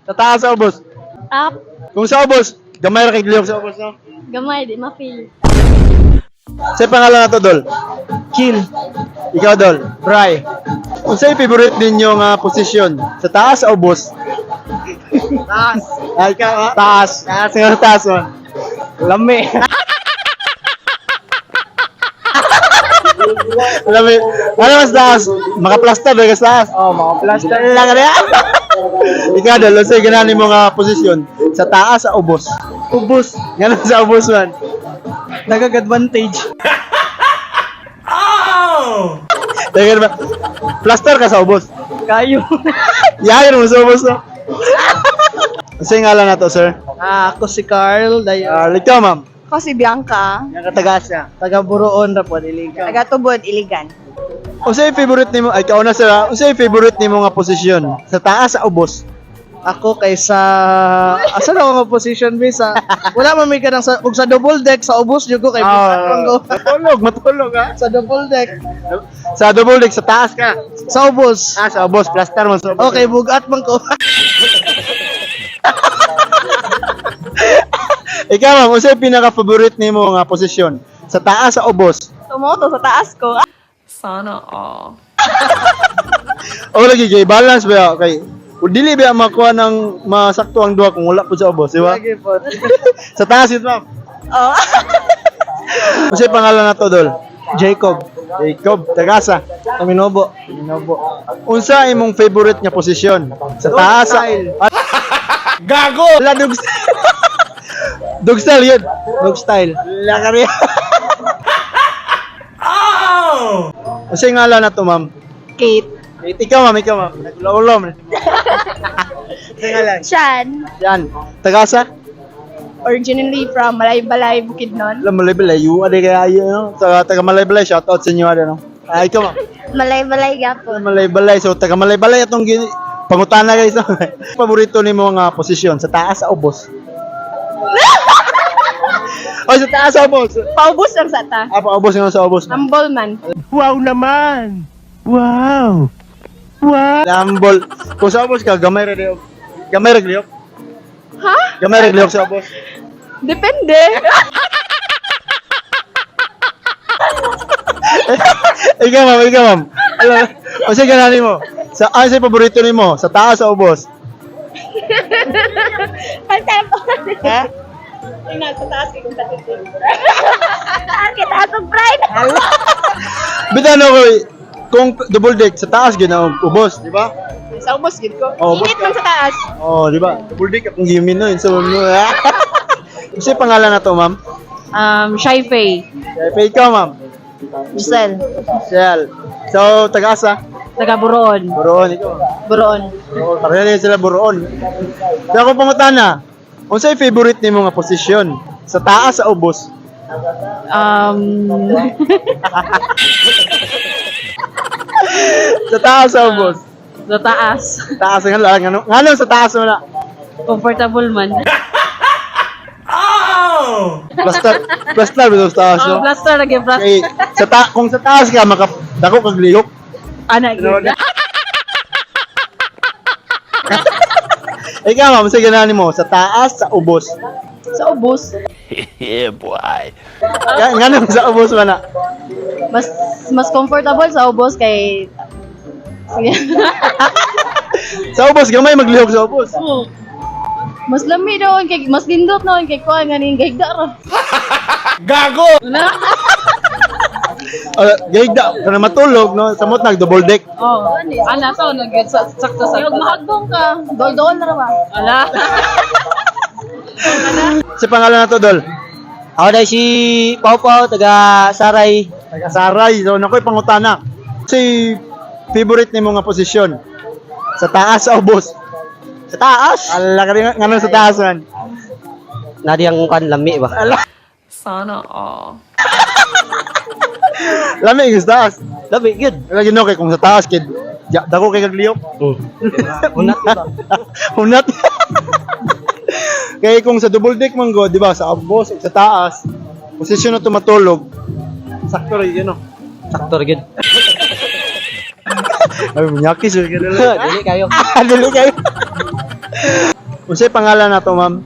Sa taas sa ubos. Top. Kung sa ubos, gamay ra kay lihok sa ubos, no? Gamay, di ma-feel. Sa pangalan na to, Dol? Kill. Ikaw, Dol? Bry. Unsay favorite ninyo nga posisyon? Sa taas o ubos? Taas. Ah, ikaw, ha? Taas. Taas nga taas, man. Lami. Alam mo, ano mas taas? Makaplasta ba ka sa taas? Oh, mga plaster. Lang rin. Ikaw, Dol, unsay ganahan nimo nga posisyon? Sa taas o ubos? Ubus. Ngano sa ubos man? Nagag-advantage. Teka ba? Plaster ka sa ubos. Kayo. Yair mo sa ubos, no? Unsay ngalan na to, sir? Ah, ako si Carl. Dayo. Ah, ikaw, ma'am. Ako si Bianca. Yang katagas niya. Taga Buroon ra po, Iligan. Taga Tubod, Iligan. Unsay favorite nimo? Ay, ikaw na, sir. Ah. Unsay favorite nimo nga posisyon? Sa taas sa ubos? Ako kay sa asa na ako nga position bi sa wala man may kanang sa ug sa double deck sa ubos jud ko kay bugat man ko. Matulog, matulog ha. Sa double deck Sa double deck, sa taas ka. sa ubos. Ah, sa ubos, plaster mo sa ubos. Okay, bugat man ko. Ikaw, ma'am, unsay pinaka-favorite nimo nga posisyon? Sa taas sa ubos? Tumoto sa taas ko. Sana all. O lagi kay balance ba kay kung dili ba makuha ng masakto ang duha kung wala po sa ubos, di ba? Lagi po. Sa taas yun, ma'am. Oh. Unsay pangalan na to, Dol? Jacob. Jacob, tagasa. Kaminobo. Minobo. Unsa imong favorite nga posisyon? Sa taas sa style. Gago! Wala dog Dog style yun. Dog style. Lakari. Oh! Unsay ngalan na to, ma'am? Kate. Wait, ikaw, ma'am, ikaw, ma'am. Nagulaulo man. Unsay ngalan? Shan. Yan. Tagasa? Originally from Malaybalay, Bukidnon. Alam, Malaybalay. You are kaya yun, no? Taga Malaybalay, shout out sa inyo, ano? Ay, ikaw, ma'am. Malay-balay gapon. Malaybalay. So, taga Malaybalay atong pangutana guys. Paborito nimo nga posisyon sa taas sa ubos? O sa taas sa ubos. Paubos lang sa ta. Ah, paubos nga sa ubos. Humble man. Wow naman! Wow! Lambol. Kung sa ubos ka, gamay ra lihok. Gamay ra lihok. Ha? Gamay ra lihok sa ubos. Depende. Ikaw, ma'am, ikaw, ma'am. Alam, o sige, ganani mo. Sa sa paborito nimo, sa taas sa ubos? Ha? Ay, nasa taas kay kung tatitig. Taas kita atong pride. Bitaw no ko kung double deck sa taas gyud na ubos, di ba? Sa ubos gid ko. Oh, ubos Init man sa taas. Oh, di ba? Double deck akong gimin no, so no. Kasi pangalan na to, ma'am? Shy Faye. Kaya ikaw, ma'am. Giselle. Shell. So, taga-asa? Taga Buroon. Buroon, ikaw. Ma'am. Buroon. Buroon. Pareho din sila Buroon. So, ako pangutana, unsay favorite nimo nga posisyon? Sa taas sa ubos? Sa taas sa ubos? Sa taas. Taas nga lang ngano ngano sa taas wala. Comfortable man. Plaster plaster bitaw sa taas, no? Oh, plaster lagi plaster. Kay sa ta kung sa taas ka maka dako kag lihok. Ana gyud. Ikaw, ma'am, sige na nimo sa taas sa ubos? Sa ubos. Ngano sa ubos man na? Mas mas comfortable sa ubos kay. Sige. Sa ubos gamay maglihok sa ubos. Oo. Mas lami doon kay mas lindot noon kay kuan ganing gahigda ra. Gago! Gayda kana matulog no, samot nag double deck. Oh. Ana sa nag sakto sa. Yung mahagbong ka, dol-dol ra ba? Ala. Sa pangalan na to, Dol? Ako dahil si Pau Pau, taga Saray. Taga Saray. So, nakoy pangutana. Si favorite nimo nga posisyon? Sa taas sa ubos? Sa taas. Ala ka rin, ngano sa taas man? Nadi ang kan lami ba? Sana all. Lami sa taas. Lami gyud. Lagi no kay kung sa taas kid ya, dako kay kagliyok. Unat ba? Hunat. Kay kung sa double deck man go, di ba, sa ubos ug sa taas, posisyon na tumatulog. Sakto rin yun, no? Sakto gyud. Ay, munyaki sir. Dili kayo. Dili kayo. Unsay pangalan nato, ma'am?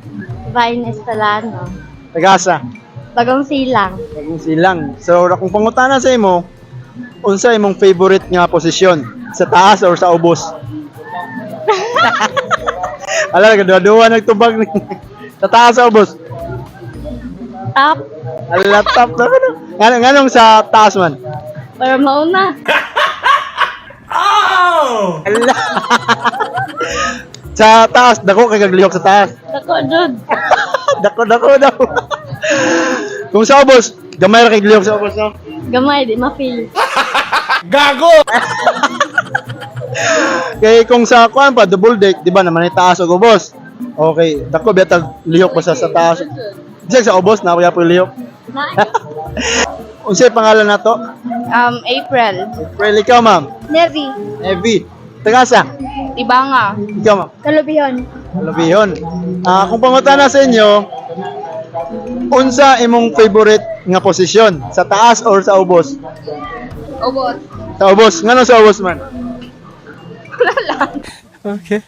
Vine Estelano. Tagasa. Bagong silang. Bagong silang. So, kung pangutana sa imo, unsa imong favorite nga posisyon? Sa taas or sa ubos? Ala, nagduwa-duwa nagtubag. Sa taas sa ubos? Top. Ala, top na ano? Nganong sa taas man? Para mauna. Ala. Sa taas, dako kay kaglihok sa taas. Dako, jud. Dako, dako daw. Kung sa ubos, gamay ra kay glihok sa ubos, no? Gamay, di ma-feel. Gago! Kay kung sa kuan pa double deck, di ba naman ay taas og ubos. Okay, dako biya tag lihok basta sa taas. Bisag sa ubos na kaya po lihok. Unsay pangalan nato? April. April, ikaw ma'am. Nevi. Evie. Tagasa. Ibanga. Ikaw ma'am. Kalubion. Alabihon. Ah, kung pangutana sa inyo, unsa imong favorite nga posisyon? Sa taas or sa ubos? Ubos. Sa ubos. Ngano sa ubos man? Wala lang. Okay.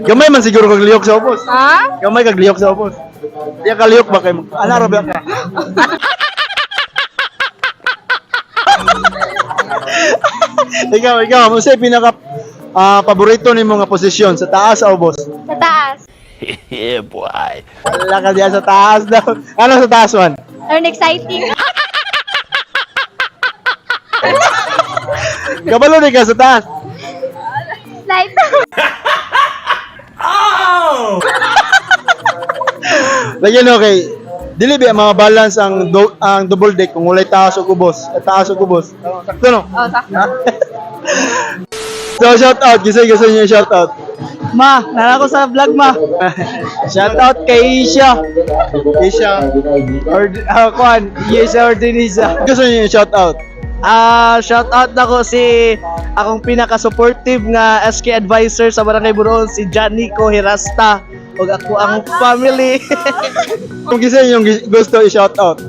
Gamay man siguro kag lihok sa ubos. Ha? Gamay kag lihok sa ubos. Di ka lihok ba kay ana ra ba ka? Ikaw, unsay pinaka paborito nimo nga posisyon sa taas sa ubos? Sa taas. Yeah, boy. Wala ka diyan sa taas daw. Ano sa taas man? Aron exciting. Kabalo ni ka sa taas. Slide. Lagi no kay dili ba mga balance ang ang double deck kung walay taas ug ubos, taas ug ubos. Sakto no? Oh, sakto. So shout out, kisay gusto niyo shout out. Ma, nara ko sa vlog ma. Shout out kay Isha. Isha, Or kuan, Isha Ordiniza. gusto niyo shout out. Ah, shout out nako si akong pinaka-supportive nga SK advisor sa Barangay Buroon si Janico Hirasta ug ako ang family. Kung kisay yung gusto i-shout out.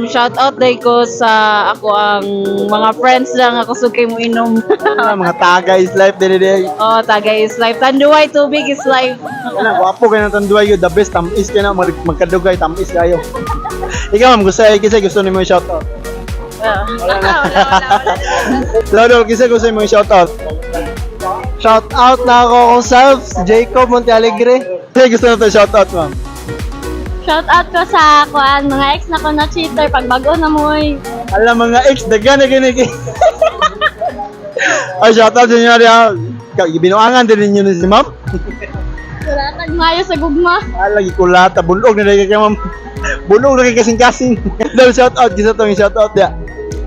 Shout out day ko sa ako ang mga friends lang ako sugay mo inom. Ah, mga taga is life dili dili. Oh, tagay is life. Tanduay tubig is life. Wala, gwapo kayo ng tanduay yun. The best, tamis kayo na. Magkadugay, tamis kayo. Ikaw ma'am, gusto kisay gusto nimo i-shout out. Wala, wala, wala. Lolo, kisay gusto nimo i-shout out. Shout out na ako akong self, si Jacob Montealegre. Kisay gusto na to shout out, ma'am. Shout out ko sa kuan mga ex na ko na cheater pag bago na mo oy. Alam mga ex, dagan na ginig. Ay, shout out sa inyo rin. Binuangan din ninyo ni si ma'am. Wala tag maayo sa gugma. Ah, lagi kulata. Bulog na lagi kay ma'am. Bulog na kay kasing-kasing. Dahil shout out, gusto to shout out ya.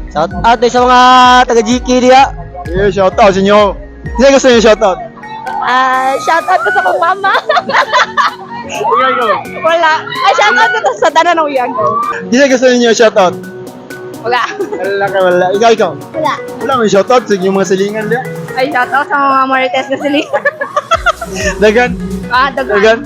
Shout out sa mga taga GK diya. Eh, shout out sa inyo. Kisay gusto niyo shout out. Ah, shout out ko sa akong mama. Ikaw, ikaw. Wala. Ay, shout out ko sa tanan ng uyag ko. Kisay gusto niyo shout out. Wala. Wala ka, wala. Ikaw, ikaw. Wala. Wala may shout out sa inyong mga silingan diya. Ay, shout out sa mga Marites na sila. Dagan. Ah, daghan. Dagan.